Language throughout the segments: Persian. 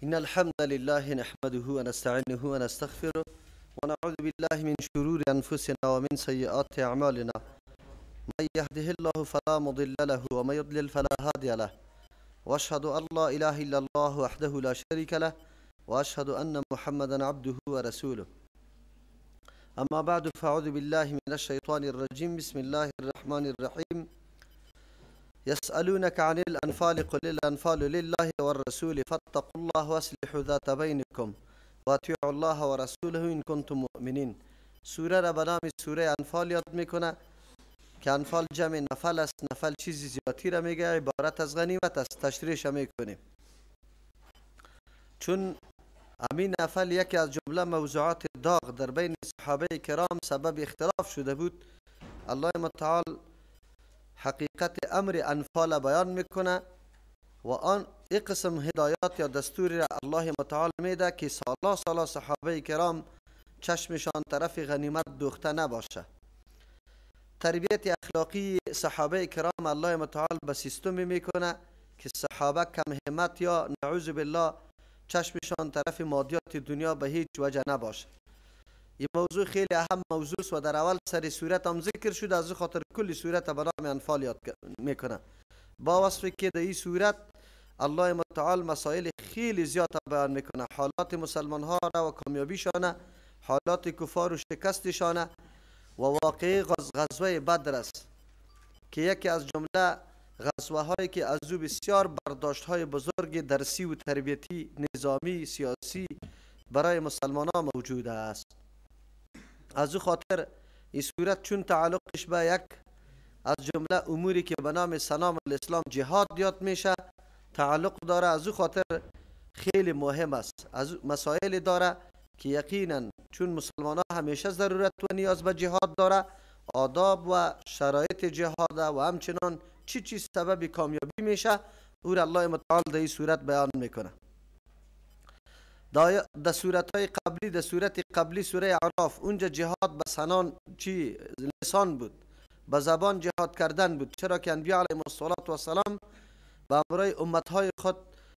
إن الحمد لله نحمده ونستعينه ونستغفره ونعوذ بالله من شرور أنفسنا ومن سيئات أعمالنا. من يهده الله فلا مضل له ومن يضلل فلا هادي له. وأشهد أن لا إله إلا الله وحده لا شريك له وأشهد أن محمدا عبده ورسوله. أما بعد، فأعوذ بالله من الشيطان الرجيم. بسم الله الرحمن الرحيم. يسألونك عن الأنفال قل الأنفال لله والرسول فاتقوا الله واصلحوا ذات بينكم وأطيعوا الله ورسوله إن كنتم مؤمنين. سوره را به نام سوره انفال یاد میکنه که انفال جمع نفل است. نفل چیزی زیادی را میگه، عبارت از غنیمت است. تشریحش میکنیم چون امین نفل یکی از جمله موضوعات داغ در بین صحابه کرام سبب اختلاف شده بود. الله متعال حقیقت امر انفال بیان میکنه و آن یک قسم هدایات یا دستور را الله متعال میده که سالا سالا صحابه کرام چشمشان طرف غنیمت دوخته نباشه. تربیت اخلاقی صحابه کرام الله متعال به سیستم میکنه که صحابه کم همت یا نعوذ بالله چشمشان طرف مادیات دنیا به هیچ وجه نباشه. این موضوع خیلی اهم موضوع است و در اول سر صورت هم ذکر شد، از خاطر کل صورت به نام انفال یاد میکنه. با وصف که در این صورت الله متعال مسائل خیلی زیاد بیان میکنه، حالات مسلمان ها را و کامیابیشانه، حالات کفار و شکستشانه و واقعه غزوه بدر است که یکی از جمله غزوه هایی که از او بسیار برداشت های بزرگ درسی و تربیتی، نظامی، سیاسی برای مسلمان ها موجود است. از او خاطر این صورت چون تعلقش به یک از جمله اموری که به نام سنام الاسلام جهاد یاد میشه تعلق داره، از او خاطر خیلی مهم است. از مسائل داره که یقینا چون مسلمان ها همیشه ضرورت و نیاز به جهاد داره، آداب و شرایط جهاد و همچنان چی چیز سبب کامیابی میشه او را الله متعال در این صورت بیان میکنه. در صورت های قبلی، در صورت قبلی سوره اعراف، اونجا جهاد به سنان چی لسان بود، به زبان جهاد کردن بود، چرا که انبیاء علیهم الصلاة والسلام به امرای امتهای خود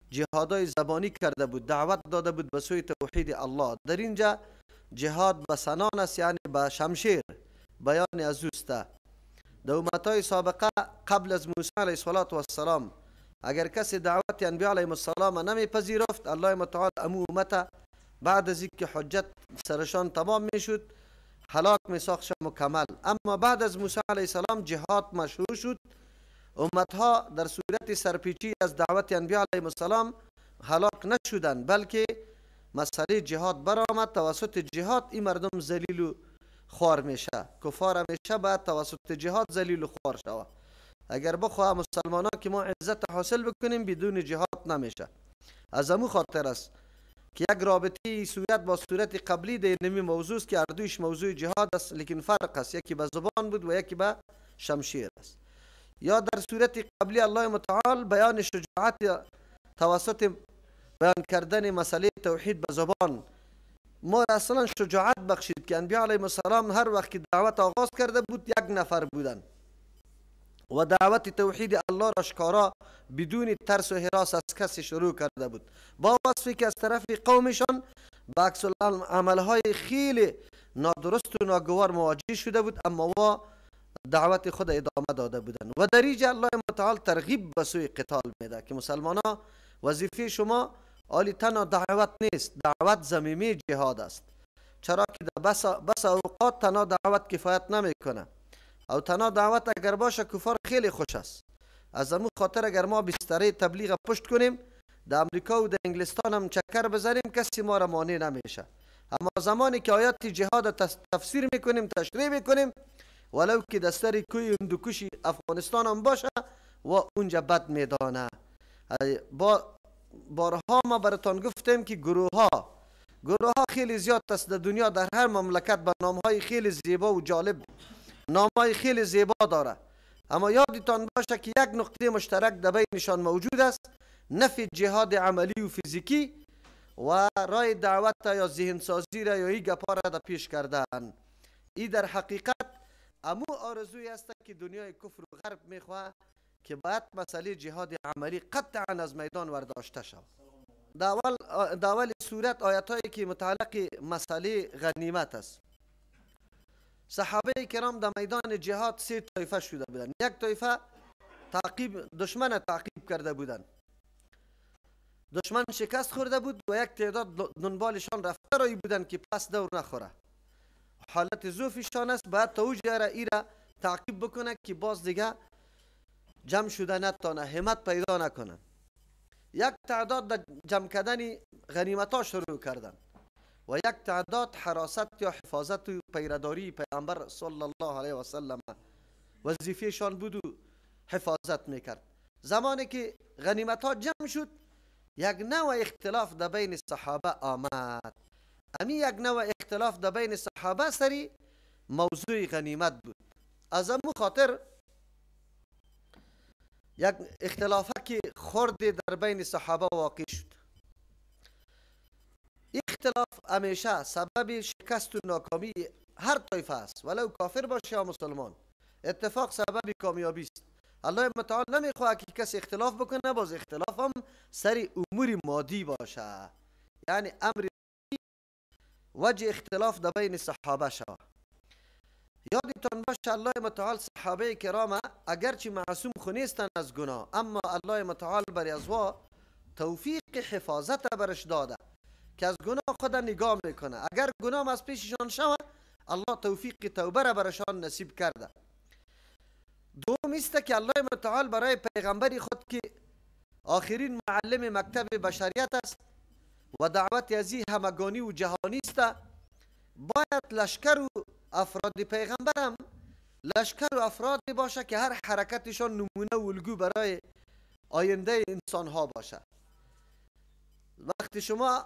جهادهای زبانی کرده بود، دعوت داده بود به سوی توحید الله. در اینجا جهاد به سنان است، یعنی به شمشیر، بیان از اوسته. در امتهای سابقه قبل از موسی علیه السلام اگر کسی دعوت انبیاء علیهم السلام نمیپذیرفت، الله متعال امو امت بعد از اینکه حجت سرشان تمام میشد هلاک میساخت مکمل. اما بعد از موسی علیه السلام جهاد مشروع شد، امتها در صورت سرپیچی از دعوت انبیاء علیهم السلام هلاک نشدند، بلکه مسئله جهاد برآمد. توسط جهاد این مردم ذلیل و خوار میشه، کفار میشه بعد توسط جهاد ذلیل و خوار شوه. اگر بخواه مسلمان ها که ما عزت حاصل بکنیم بدون جهاد نمیشه. از امو خاطر است که یک رابطه صورت با صورت قبلی در نمی موضوع است که اردویش موضوع جهاد است، لیکن فرق است، یکی به زبان بود و یکی به شمشیر است. یا در صورت قبلی الله متعال بیان شجاعت توسط بیان کردن مسئله توحید به زبان ما اصلا شجاعت بخشید که انبیاء علیهم السلام هر وقت که دعوت آغاز کرده بود یک نفر بودند و دعوت توحید الله را اشکارا بدون ترس و هراس از کسی شروع کرده بود، با وصفی که از طرف قومشان با عکس العملهای خیلی نادرست و ناگوار مواجه شده بود، اما وا دعوت خود ادامه داده بودند. و در اینجا الله متعال ترغیب به سوی قتال میده که مسلمان‌ها وظیفه شما آلی تنها دعوت نیست، دعوت زمینه جهاد است، چرا که در بس اوقات تنها دعوت کفایت نمیکنه او تنها دعوت اگر باشه کفار خیلی خوش است. از امو خاطر اگر ما بستره تبلیغ پشت کنیم در امریکا و در انگلستان هم چکر بزنیم کسی ما را مانع نمیشه، اما زمانی که آیات جهاد تفسیر میکنیم، تشریح میکنیم، ولو که دستر کوی هندوکش افغانستان هم باشه و اونجا بد میدانه. با بارها ما براتان گفتیم که گروه ها خیلی زیاد است در دنیا، در هر مملکت به نامهای خیلی زیبا و جالب، نامهای خیلی زیبا داره، اما یادتان باشه که یک نقطه مشترک در بینشان موجود است، نفی جهاد عملی و فیزیکی و رای دعوت یا ذهن سازی را یا ای گپا را در پیش کردن. ای در حقیقت امو آرزوی است که دنیای کفر و غرب میخواه که باید مسئله جهاد عملی قطعا از میدان ورداشته شود. در اول سورت آیت هایی که متعلق مسئله غنیمت است. صحابه کرام در میدان جهاد سه طایفه شده بودند. یک طایفه تعقیب دشمن تعقیب کرده بودند، دشمن شکست خورده بود و یک تعداد دنبالشان رفته رایی بودند که پس دور نخوره. حالت ضعفشان است، باید تا اوج را ایره تعقیب بکنه که باز دیگه جمع شده نتانه، همت پیدا نکنه. یک تعداد در جمع کردن غنیمت ها شروع کردن و یک تعداد حراست یا حفاظت و پیرداری پیامبر صلی الله علیه و سلم وظیفهشان بود و حفاظت میکرد. زمانی که غنیمت ها جمع شد، یک نوع اختلاف در بین صحابه آمد. امی یک نوع اختلاف در بین صحابه سری موضوع غنیمت بود. از امو خاطر یک اختلافه که خرد در بین صحابه واقع شد. اختلاف همیشه سبب شکست و ناکامی هر طایفه است، ولو کافر باشه یا مسلمان. اتفاق سبب کامیابی است. الله متعال نمیخواد که کسی اختلاف بکنه، باز اختلاف هم سر امور مادی باشه، یعنی امر وجه اختلاف در بین صحابه شود. یادتان باشه الله متعال صحابه کرام اگرچه معصوم خو نیستن از گناه، اما الله متعال بر ازوا توفیق حفاظت برش داده که از گناه خود نگاه میکنه. اگر گناه از پیششان شود، الله توفیق توبه را برشان نصیب کرده. دوم است که الله متعال برای پیغمبر خود که آخرین معلم مکتب بشریت است و دعوت ازی همگانی و جهانی است، باید لشکر و افراد پیغمبرم لشکر و افراد باشه که هر حرکتشان نمونه و الگو برای آینده انسان ها باشه. وقتی شما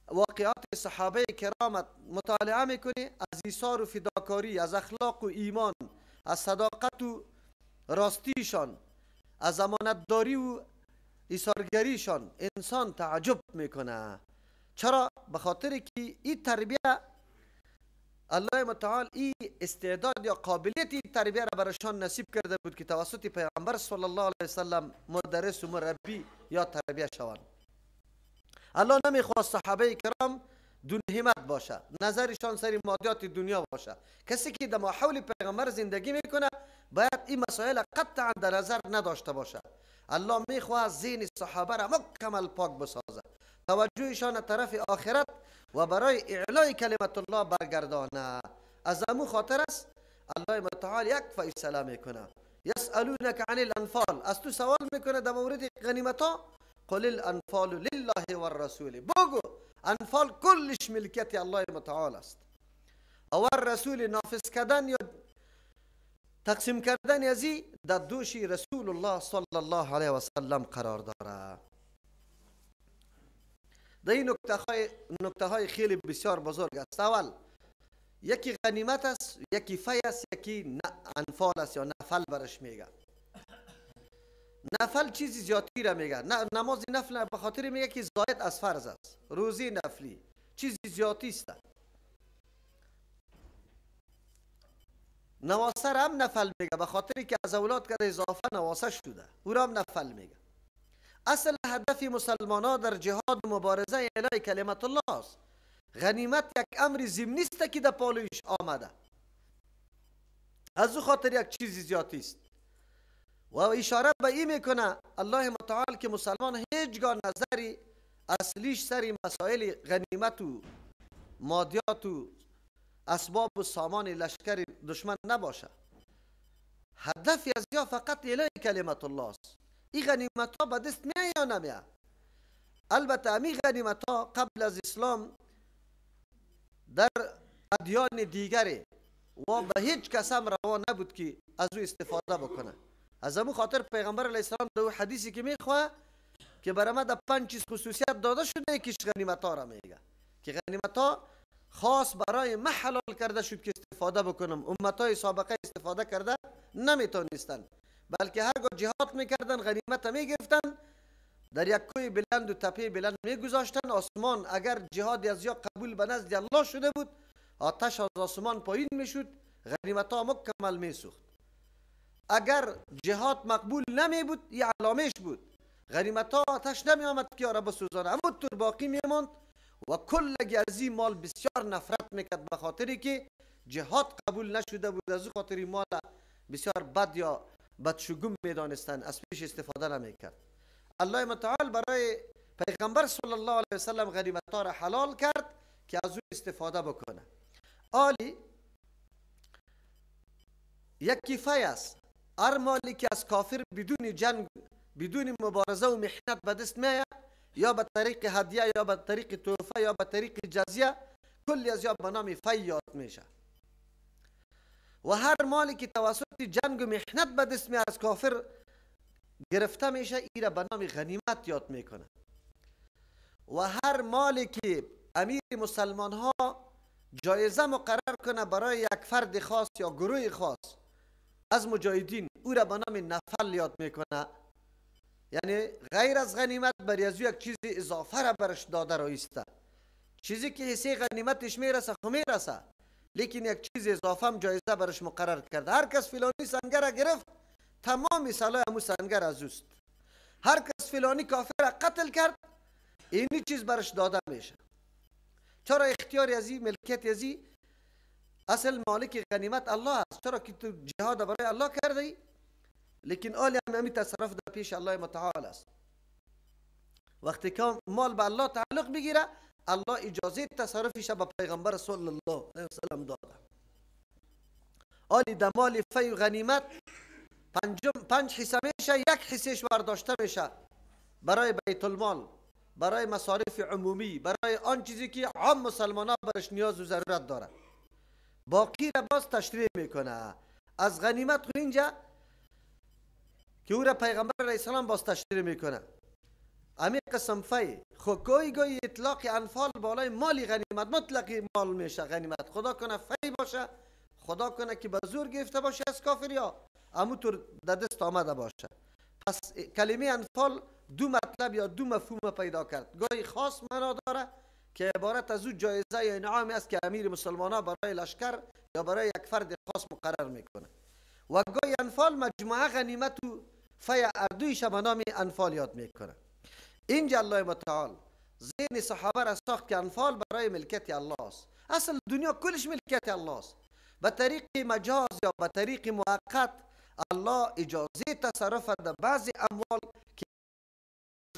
واقعات صحابه کرامت مطالعه میکنی، از ایثار و فداکاری، از اخلاق و ایمان، از صداقت و راستیشان، از امانتداری و ایثارگریشان انسان تعجب میکنه. چرا؟ به خاطر که این تربیه الله متعال این استعداد یا قابلیت این تربیه را برشان نصیب کرده بود که توسط پیغمبر صلی الله علیه وسلم مدرس و مربی یا تربیه شوند. الله نمیخواست صحابه کرام دون همت باشه، نظرشان سر مادیات دنیا باشه. کسی که در ماحول پیغمبر زندگی میکنه باید این مسائل قطعا در نظر نداشته باشه. الله میخواد ذهن صحابه را مکمل پاک بسازه، توجهشان طرف آخرت و برای اعلای کلمت الله برگردانه. از امو خاطر است الله متعال یک فیصله میکنه، یسألونک عن الانفال، از تو سوال میکنه در مورد غنیمت ها، قل الانفال لله والرسول، بگو انفال کلش ملکیت الله متعال است. اول رسول نافذ کردن یا تقسیم کردن ازی در دوش رسول الله صلی الله علیه و سلم قرار داره. در این نکته های خیلی بسیار بزرگ است. اول یکی غنیمت است، یکی فی است، یکی انفال است یا نفل برش میگه. نفل چیزی زیادی را میگه، نماز نفل به خاطر میگه که زاید از فرض است، روزی نفلی چیزی زیادی است. نواسه را هم نفل میگه به خاطر که از اولاد کرده اضافه نواسه شده، او را هم نفل میگه. اصل هدف مسلمان ها در جهاد و مبارزه اعلای کلمت الله است. غنیمت یک امر ضمنی است که در پالویش آمده، از او خاطر یک چیزی زیادی است. و اشاره به این میکنه الله متعال که مسلمان هیچگاه نظری اصلیش سر مسائل غنیمت و مادیات و اسباب و سامان لشکر دشمن نباشه. هدف از یا فقط اعلای کلمت الله است. این غنیمت ها به دست میه یا نمیه؟ البته امی غنیمت ها قبل از اسلام در ادیان دیگری و به هیچ کس هم روا نبود که از او استفاده بکنه. از امو خاطر پیغمبر علیه السلام در حدیثی که میخواه که برای ما در 5 چیز خصوصیت داده شده، یکیش غنیمت ها را میگه که غنیمت ها خاص برای ما حلال کرده شد که استفاده بکنم. امت های سابقه استفاده کرده نمیتونستن، بلکه هرگاه جهاد میکردن غنیمت میگرفتن، در یک کوه بلند و تپه بلند میگذاشتن. آسمان اگر جهاد از یا قبول به نزد الله شده بود، آتش از آسمان پایین میشد، غنیمت ها مکمل میسوخت. اگر جهاد مقبول نمی بود، یه علامهش بود، غنیمت ها آتش نمی آمد که آره بسوزانه، اما طور باقی میماند و کلگی از این مال بسیار نفرت میکرد، به خاطری که جهاد قبول نشده بود. از او خاطر مال بسیار بد یا بدشگون میدانستند، از پیش استفاده نمیکرد. الله متعال برای پیغمبر صلی الله علیه وسلم غنیمت ها را حلال کرد که از او استفاده بکنه. آلی یک کفایه است، هر مالی که از کافر بدون جنگ، بدون مبارزه و محنت به دست میآید، یا به طریق هدیه یا به طریق تحفه یا به طریق جزیه، کلی از یا به نام فی یاد میشه. و هر مالی که توسط جنگ و محنت به دست میآید از کافر گرفته میشه، ای را به نام غنیمت یاد میکنه. و هر مالی که امیر مسلمان ها جایزه مقرر کنه برای یک فرد خاص یا گروه خاص از مجاهدین، او را به نام نفل یاد میکنه. یعنی غیر از غنیمت بر از یک چیز اضافه را برش داده را ایسته، چیزی که حصه غنیمتش میرسه خو میرسه، لیکن یک چیز اضافه هم جایزه برش مقرر کرده. هر کس فلانی سنگر را گرفت، تمام سلاح همو سنگر از اوست. هر کس فلانی کافر را قتل کرد، اینی چیز برش داده میشه. چرا اختیار ازی، ملکیت ازی، اصل مالک غنیمت الله است. چرا که تو جهاد برای الله کرده ای، لیکن آلی هم همی تصرف در پیش الله متعال است. وقتی که مال به الله تعلق بگیره، الله اجازه تصرفش به پیغمبر صلی الله علیه وسلم داده. آلی در مال فی و غنیمت پنج حصه میشه، یک حصهش برداشته میشه برای بیت المال، برای مصارف عمومی، برای آن چیزی که عام مسلمان ها برش نیاز و ضرورت داره. باقی را باز تشریح میکنه از غنیمت. خو اینجا که او را پیغمبر علیه السلام باز تشریح میکنه. امی قسم فی خو گاهی گاهی اطلاق انفال بالای مالی غنیمت، مطلقی مال میشه غنیمت. خدا کنه فی باشه، خدا کنه که به زور گرفته باشه از کافریا، امو طور در دست آمده باشه. پس کلمه انفال دو مطلب یا دو مفهوم پیدا کرد. گاهی خاص معنا داره که عبارت از او جایزه یا انعامی است که امیر مسلمان ها برای لشکر یا برای یک فرد خاص مقرر میکنه. و گاهی انفال مجموعه غنیمت و فی اردویش به نام انفال یاد میکنه. اینجا الله متعال ذهن صحابه را ساخت که انفال برای ملکیت الله است. اصل دنیا کلش ملکیت الله است. به طریق مجاز یا به طریق موقت الله اجازه تصرف در بعضی اموال که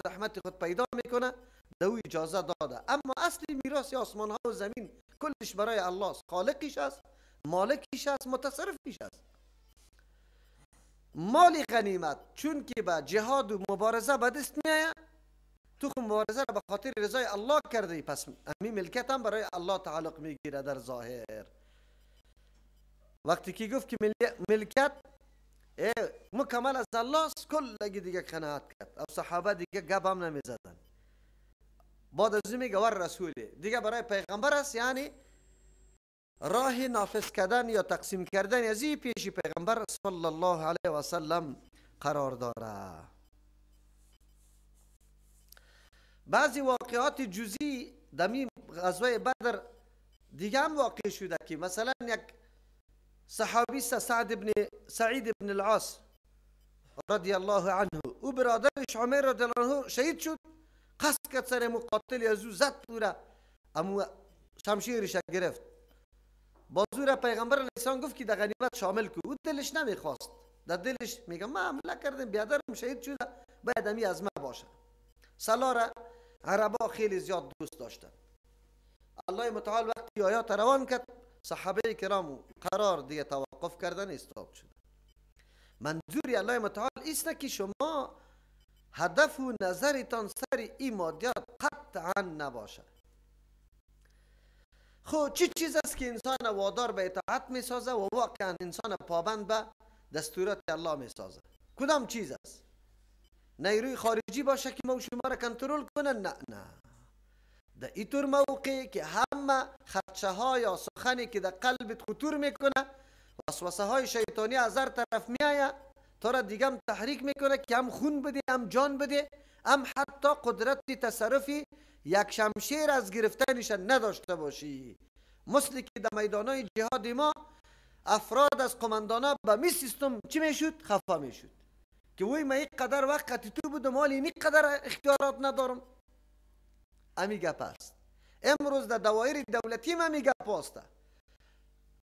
رحمت خود پیدا میکنه در او اجازه داده. اما اصل میراث آسمان ها و زمین کلش برای الله است. خالقش است، مالکش است، متصرفش است. مال غنیمت چون که به جهاد و مبارزه به دست میآید، تو خو مبارزه را به خاطر رضای الله کرده، پس همین ملکیت هم برای الله تعلق میگیره در ظاهر. وقتی که گفت که ملکیت مکمل از الله است، کلگی دیگه قناعت کرد. او صحابه دیگه گپ هم نمیزدن. بعد از این میگه ور رسوله دیگه برای پیغمبر است، یعنی راه نافذ کردن یا تقسیم کردن از این پیش پیغمبر صلی الله علیه و سلم قرار داره. بعضی واقعات جزئی دمی غزوه بدر دیگه هم واقع شده که مثلا یک صحابی سعید بن العاص رضی الله عنه، او برادرش عمر رضی الله عنه شهید شد، قصد کرد سر مقاتل از او زد، او را امو شمشیرش گرفت. باز او را پیغمبر علیه السلام گفت که در غنیمت شامل کو. او دلش نمیخواست، در دلش میگه ما حمله کردیم بیادرم شهید شده، باید امی از ما باشه. سلا را عربا خیلی زیاد دوست داشتن. الله متعال وقتی آیات روان کرد، صحابه کرام قرار دیگه توقف کردن استاد شد. منظوری الله متعال است که شما هدف و نظرتان سر این مادیات قطعا نباشه. خب چه چیز است که انسان وادار به اطاعت میسازه و واقعا انسان پابند به دستورات الله میسازه؟ کدام چیز است؟ نیروی خارجی باشه که ما و شما را کنترل کنه؟ نه نه. در اینطور موقعی که همه خدشه ها یا سخنی که در قلبت خطور میکنه، وسوسه های شیطانی از هر طرف میآید، تو را دیگه هم تحریک میکنه که هم خون بده، هم جان بده، هم حتی قدرت تصرفی یک شمشیر از گرفتنش نداشته باشی. مثل که در میدانهای جهاد ما افراد از قماندانا به می سیستم چی میشد؟ خفا میشد. که وی ما این قدر وقت تو بودم حالی این قدر اختیارات ندارم. امی گپ است. امروز در دوایر دولتی ما می گپ است.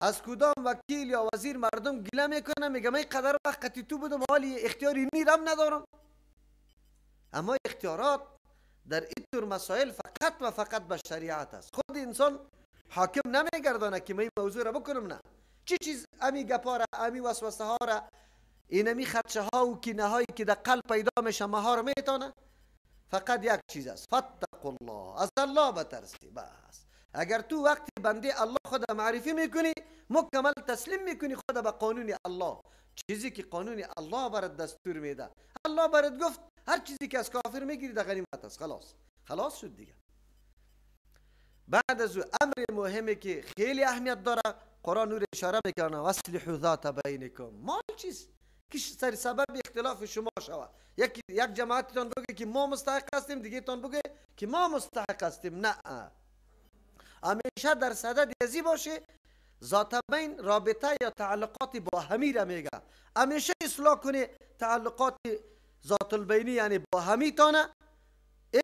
از کدام وکیل یا وزیر مردم گله میکنه، میگه من این قدر وقت تو بودم حالی اختیاری نیرم ندارم. اما اختیارات در این طور مسائل فقط و فقط به شریعت است. خود انسان حاکم نمیگردانه که من این موضوع را بکنم، نه. چی چیز امی گپا را، امی وسوسه ها را، اینمی خدشه ها و کینه هایی که در قلب پیدا میشه مهار میتونه؟ فقط یک چیز است، فاتقوا الله، از الله بترسی. بس اگر تو وقتی بنده الله خود معرفی میکنی، مکمل تسلیم میکنی خود به قانون الله، چیزی که قانون الله برات دستور میده. الله برات گفت هر چیزی که از کافر میگیری در غنیمت است، خلاص خلاص شد دیگه. بعد از امر مهمی که خیلی اهمیت داره، قرآن نور اشاره میکنه، واصلحوا ذات بینکم. مال چیز که سر سبب اختلاف شما شود، یک جماعتتان بگه که ما مستحق هستیم، دیگه تان بگه که ما مستحق هستیم. نه، همیشه در صدد ازی باشه. ذات بین رابطه یا تعلقات با همی را میگه، همیشه اصلاح کنه تعلقات ذات البینی، یعنی با همی تانه.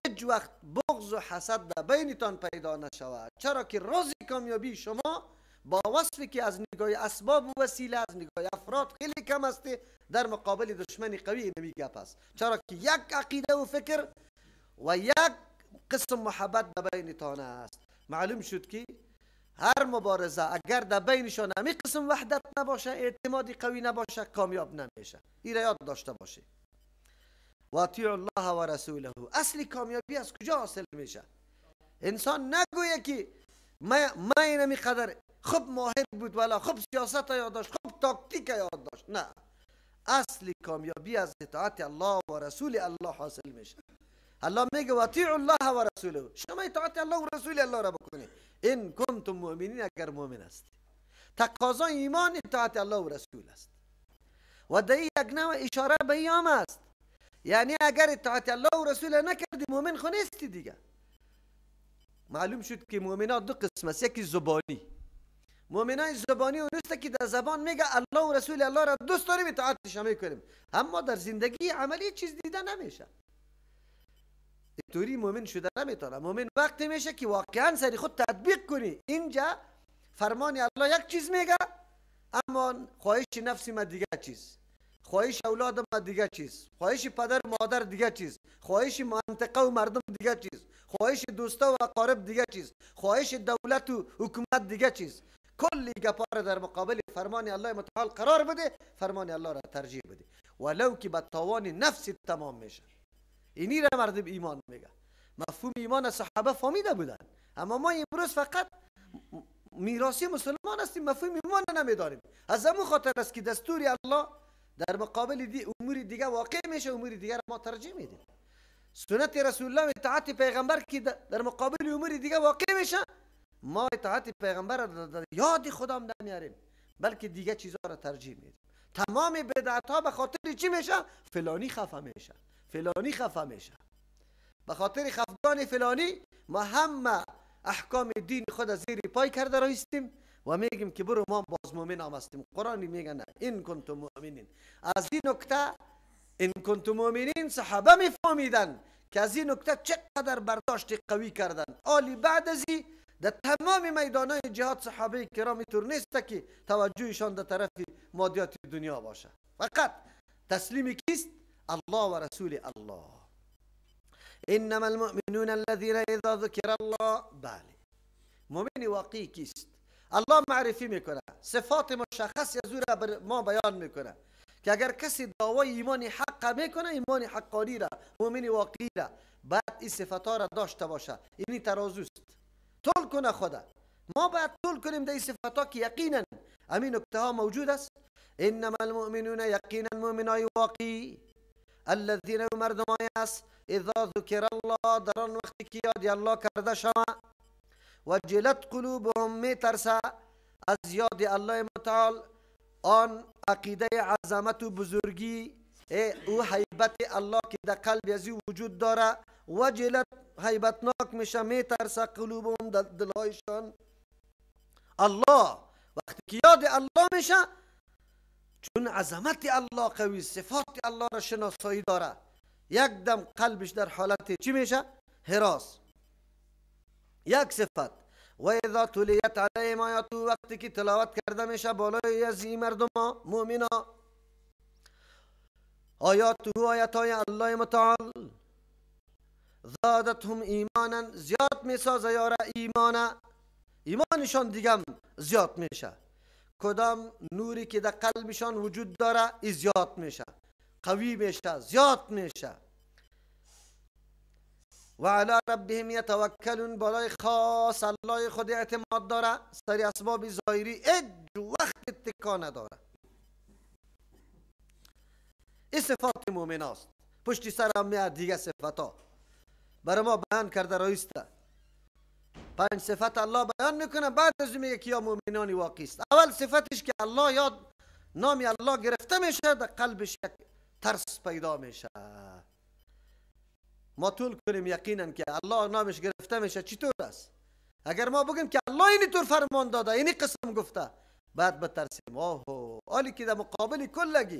هیچ وقت بغض و حسد در بینتان پیدا نشود، چرا که راز کامیابی شما با وصفی که از نگاه اسباب و وسیله، از نگاه افراد خیلی کم است، در مقابل دشمن قوی نمی گپ است. چرا که یک عقیده و فکر و یک قسم محبت در بینتان است. معلوم شد که هر مبارزه اگر در بینشان همی قسم وحدت نباشه، اعتماد قوی نباشه، کامیاب نمیشه. این را یاد داشته باشه. واطیعوا الله و رسوله. اصل کامیابی از کجا حاصل میشه؟ انسان نگویه که ما اینمی قدر خوب ماهر بود، ولی خوب سیاست یاد داشت، خوب تاکتیک یاد داشت. نه، اصل کامیابی از اطاعت الله و رسول الله حاصل میشه. الله میگه واطیعوا الله و رسوله، شما اطاعت الله و رسول الله را بکنید، ان کنتم مؤمنین، اگر مؤمن هستی. تقاضای ایمان اطاعت الله و رسول است. و در یک نوع اشاره به ایام است، یعنی اگر اطاعت الله و رسول نکردی مؤمن خو نیستی دیگه. معلوم شد که مؤمنات دو قسم است، یکی زبانی، مؤمنای زبانی اون است که در زبان میگه الله و رسول الله را دوست داریم، اطاعتش میکنیم، اما در زندگی عملی چیز دیده نمیشه. اینطوری مؤمن شده نمیتونه. مؤمن وقتی میشه که واقعا سر خود تطبیق کنی. اینجا فرمان الله یک چیز میگه، اما خواهش نفسی ما دیگه چیز، خواهش اولاد ما دیگه چیز، خواهش پدر مادر دیگه چیز، خواهش منطقه و مردم دیگه چیز، خواهش دوستا و اقارب دیگه چیز، خواهش دولت و حکومت دیگه چیز. کلی گپا را در مقابل فرمان الله متعال قرار بده، فرمان الله را ترجیح بده، ولو که به تاوان نفس تمام میشه. اینی را مردم ایمان میگه. مفهوم ایمان صحابه فهمیده بودن، اما ما امروز فقط میراثی مسلمان هستیم، مفهوم ایمان نمیدانیم. از همون خاطر است که دستور الله در مقابل دی امور دیگه واقع میشه، امور دیگه را ما ترجیح میدیم. سنت رسول الله اطاعت پیغمبر که در مقابل امور دیگه واقع میشه، ما اطاعت پیغمبر را در یاد خودم نمیاریم، بلکه دیگه چیزها را ترجیح میدیم. تمام بدعت ها به خاطر چی میشه؟ فلانی خفه میشه، فلانی خفه میشه. به خاطر خفگان فلانی ما همه احکام دین خود از زیر پای کرده رایستیم و میگیم که برو ما باز مؤمن هم هستیم. قرآن میگه نه، ان کنتم مؤمنین. از این نکته ان کنتم مؤمنین صحابه میفهمیدن که از این نکته چقدر برداشت قوی کردن. آلی بعد از این در تمام میدانهای جهاد صحابه کرام اینطور نیست که توجهشان در طرف مادیات دنیا باشه، فقط تسلیم کیست؟ الله و رسول الله. انما المؤمنون الذين اذا ذکر الله. بله، مؤمن واقعی کیست؟ الله معرفی میکنه، صفات مشخص از او را بر ما بیان میکنه که اگر کسی دعوای ایمان حق میکنه، ایمان حقانی را، مؤمن واقعی را، باید این صفات را داشته باشه. اینی ترازوست، طول کنه خدا. ما باید طول کنیم در این صفات ها که یقینا همین نکته ها موجود است. انما المؤمنون، یقینا مؤمنای واقعی، الذين مردمای است، اذا ذکر الله، در آن وقتی که یاد الله کرده شوه، وجلت قلوبهم، میترسه از یاد الله متعال، آن عقیده عظمت و بزرگی او هیبت الله که در قلب از او وجود داره، وجلت هیبتناک میشه، میترسه قلوبهم، در دلهایشان. الله وقتی که یاد الله میشه، چون عظمت الله قوی، صفات الله را شناسایی داره، یک دم قلبش در حالت چی میشه؟ هراس. یک صفت. و اذا تلیت علیهم آیاته، وقتی که تلاوت کرده میشه بالای از این مردم مؤمنا آیاته، آیات های الله متعال، زادتهم ایمانا، زیاد میسازه یاره ایمانا، ایمانشان دیگه زیاد میشه. کدام نوری که در قلبشان وجود داره ای زیاد میشه، قوی میشه، زیاد میشه. و علی ربهم یتوکلون، بالای خاص الله خود اعتماد داره، سر اسباب ظاهری هیچ وقت اتکا نداره. این صفات مؤمن است. پشتی سر هم میاد دیگه صفت ها برای ما بیان کرده رایسته. 5 صفت الله بیان میکنه، بعد از میگه که یا مؤمنانی واقعی است. اول صفتش که الله یاد نامی الله گرفته میشه، در قلبش یک ترس پیدا میشه. ما طول کنیم یقینا که الله نامش گرفته میشه چطور است؟ اگر ما بگیم که الله اینی طور فرمان داده، اینی قسم گفته، بعد بترسیم. آهو حالی که در مقابل کلگی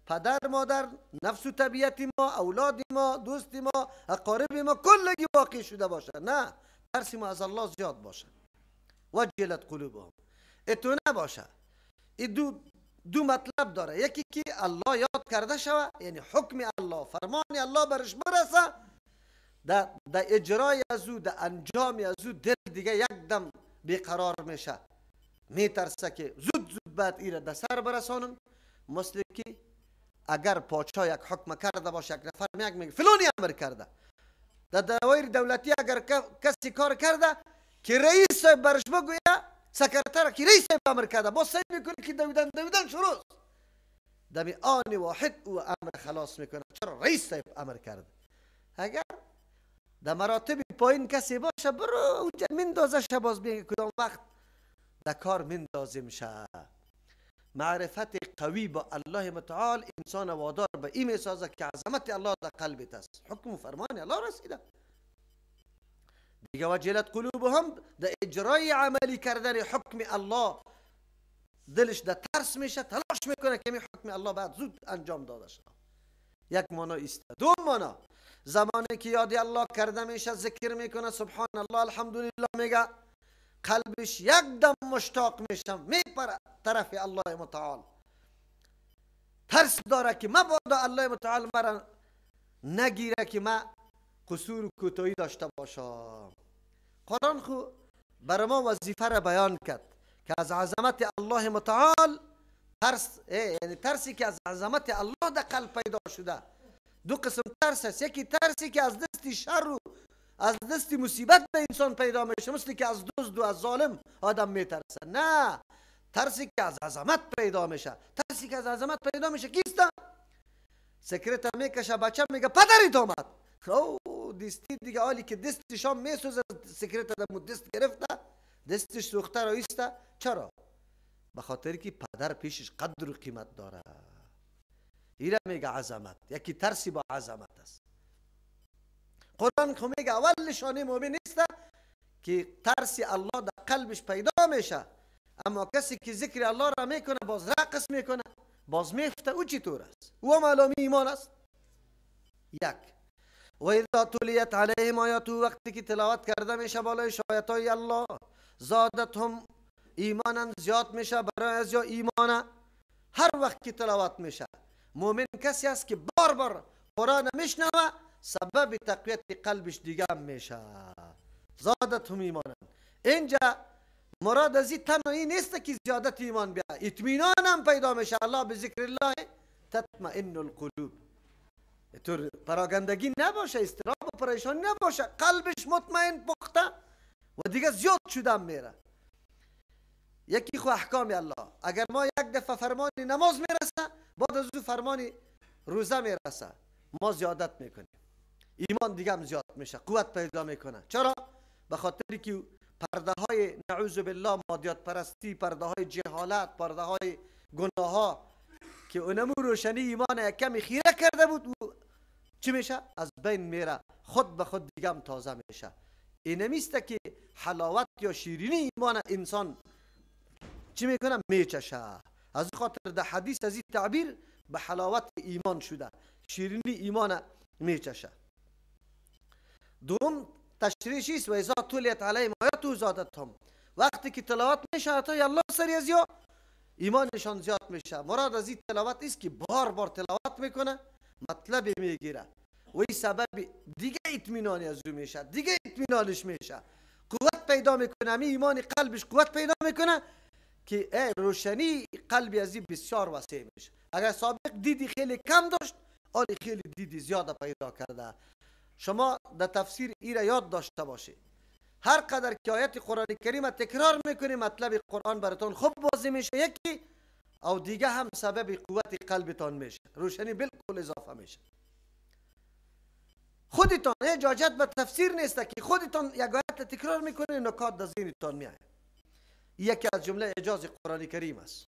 پدر مادر، نفس و طبیعت ما، اولاد ما، دوست ما، اقارب ما کلگی واقع شده باشه، نه، ترس ما از الله زیاد باشه. وجلت قلوبهم، اتو نباشه. این دو مطلب داره، یکی که الله یاد کرده شوه، یعنی حکم الله، فرمان الله برش برسه، در اجرای از او، در انجام از او دل دیگه یک دم بیقرار میشه، میترسه که زود زود باید ایره در سر برسانم. مثل که اگر پادشاه یک حکم کرده باشه، یک نفر میگه فلانی امر کرده، در دوایر دولتی اگر کسی کار کرده که رئیس برش بگویه، سکرتر که رئیس امر کرده، باز سعی میکنه که دویدن دویدن شروع دمی آن واحد او امر خلاص میکنه. چرا؟ رئیس صاحب امر کرده. اگر در مراتب پایین کسی باشه، برو اونجا مندازه شه، باز میگه کدام وقت در کار مندازیم شه. معرفت قوی با الله متعال انسان وادار به این میسازه که عظمت الله در قلبت است، حکم و فرمان الله رسیده دیگه. وجلت قلوبهم، در اجرای عملی کردن حکم الله دلش در ترس میشه، تلاش میکنه که می حکم الله بعد زود انجام داده شه. یک معنا است. دو معنا، زمانی که یاد الله کرده میشه، ذکر میکنه، سبحان الله الحمدلله میگه، قلبش یک دم مشتاق میشه، میپره طرف الله متعال، ترس داره که مبادا الله متعال مرا نگیره که من قصور و کوتاهی داشته باشم. قرآن خو برای ما وظیفه را بیان کرد که از عظمت الله متعال ترس، یعنی ترسی که از عظمت الله در قلب پیدا شده. دو قسم ترس است، یکی ترسی که از دست شر و از دست مصیبت به انسان پیدا میشه، مثل که از دزد و از ظالم آدم میترسه. نه، ترسی که از عظمت پیدا میشه. ترسی که از عظمت پیدا میشه کیست؟ سکرت میکشه بچه، میگه پدرت آمد. او دستی دیگه، حالی که دستش هم میسوزه، سکرت دمو دست گرفته، دستش سوخته را ایسته. چرا؟ به خاطر که پدر پیشش قدر و قیمت داره. ایره میگه عظمت. یکی ترسی با عظمت است. قرآن خو میگه اول نشانه مؤمن نیست که ترس الله در قلبش پیدا میشه، اما کسی که ذکر الله را میکنه باز رقص میکنه، باز میفته، او چطور است؟ او هم علامه ایمان است. یک. و اذا تلیت علیهم آیاته، وقتی که تلاوت کرده میشه بالای آیات الله، زادتهم ایمانا، زیاد میشه برای از یا ایمان. هر وقت که تلاوت میشه، مؤمن کسی است که بار بار قرآن میشنوه، سبب تقویت قلبش دیگه هم میشه. زادتهم ایمانا. اینجا مراد از این تنها این نیست که زیادت ایمان بیا، اطمینان هم پیدا میشه. الله به ذکر الله تطمئن القلوب. طور پراگندگی نباشه، اضطراب و پریشانی نباشه، قلبش مطمئن پخته و دیگه زیاد شده میره. یکی خو احکام الله، اگر ما یک دفعه فرمان نماز میرسه، بعد از او فرمان روزه میرسه، ما زیادت میکنیم، ایمان دیگه هم زیاد میشه، قوت پیدا میکنه. چرا؟ به خاطر که پرده های نعوذ بالله مادیات پرستی، پرده های جهالت، پرده های گناه ها که اونمو روشنی ایمان یک کمی خیره کرده بود، او چی میشه؟ از بین میره، خود به خود دیگه هم تازه میشه. اینمیست که حلاوت یا شیرینی ایمان انسان چی میکنه؟ میچشه. از خاطر در حدیث از این تعبیر به حلاوت ایمان شده، شیرینی ایمان میچشه. دوم تشریح است و اذا تلیت علیهم آیاته زادتهم. وقتی که تلاوت میشه آیات الله سری از یا ایمانشان زیاد میشه. مراد از این تلاوت است که بار بار تلاوت میکنه، مطلب میگیره و این سبب دیگه اطمینانی از او میشه، دیگه اطمینانش میشه، قوت پیدا میکنه. همین ایمان قلبش قوت پیدا میکنه که روشنی قلبی از این بسیار وسیع میشه. اگر سابق دیدی خیلی کم داشت، آلی خیلی دیدی زیاد پیدا کرده. شما در تفسیر ای را یاد داشته باشید، هر قدر که آیت قرآن کریم تکرار میکنی مطلب قرآن براتون خوب واضح میشه یکی، او دیگه هم سبب قوت قلبتان میشه، روشنی بالکل اضافه میشه. خودتان هیچ حاجت به تفسیر نیست که خودتان یک آیت تکرار میکنی نکات در ذهنتان میاد. یکی از جمله اعجاز قرآن کریم است.